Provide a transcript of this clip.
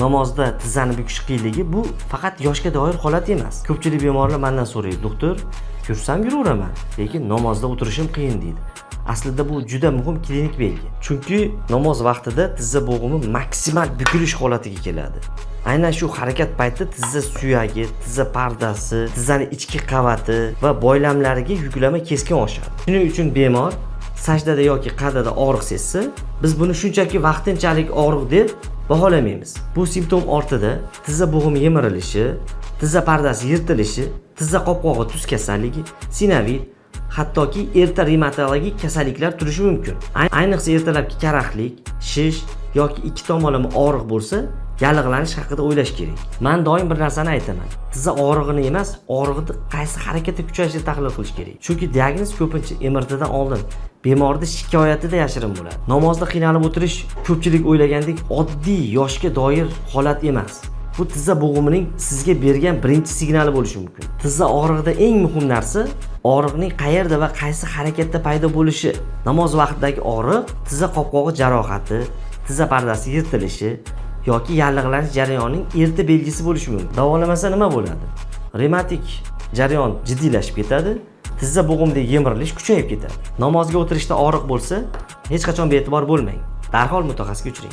Namozda tizzani bukish qiyinligi bu faqat yoshga doir holat emas. Ko'pchilik bemorlar mandan so'raydi: "Doktor, yursam yuraveraman, lekin namozda o'tirishim qiyin", deydi. Aslida bu juda muhim klinik belgi. Chunki namoz vaqtida tizza bo'g'imi maksimal bukilish holatiga keladi. Aynan shu harakat paytida tizza suyagi, tizza pardasi, tizzani ichki qavati va boylamlariga yuklama keskin oshadi. Shuning uchun bemor sajdada yoki qa'dada og'riq sezsa, biz buni shunchaki vaqtinchalik og'riq deb baholamaymiz. Bu simptom ortida tizza bo'g'imi yemirilishi, tizza pardasi yirtilishi, tizza qopqog'i tuz kasalligi, sinovit, hattoki erta revmatologik kasalliklar turishi mumkin. Ayniqsa ertalabki karaxtlik, shish yoki ikki tomonlama og'riq bo'lsa, yallig'lanish haqida o'ylash kerak. Man doim bir narsani aytaman: tizza og'rig'ini emas, og'rig'ini qaysi harakatda kuchayishini tahlil qilish kerak. Chunki diagnoz ko'pincha MRTdan oldin bemorni shikoyatida yashirin bo'ladi. Namozda qiynalib o'tirish ko'pchilik o'ylagandek oddiy yoshga doir holat emas. Bu tizza bo'g'imining sizga bergan birinchi signali bo'lishi mumkin. Tizza og'rig'ida eng muhim narsa og'riqning qayerda va qaysi harakatda paydo bo'lishi. Namoz vaqtidagi og'riq tizza qopqog'i jarohati, tizza pardasi yirtilishi yoki yallig'lanish jarayonining erta belgisi bo'lishi mumkin. Davolamasa nima bo'ladi? Revmatik jarayon jiddiylashib ketadi, tizza bo'g'imidagi yemirilish kuchayib ketadi. Namozga o'tirishda og'riq bo'lsa, hech qachon bee'tibor bo'lmang. Darhol mutaxassisga uchiring.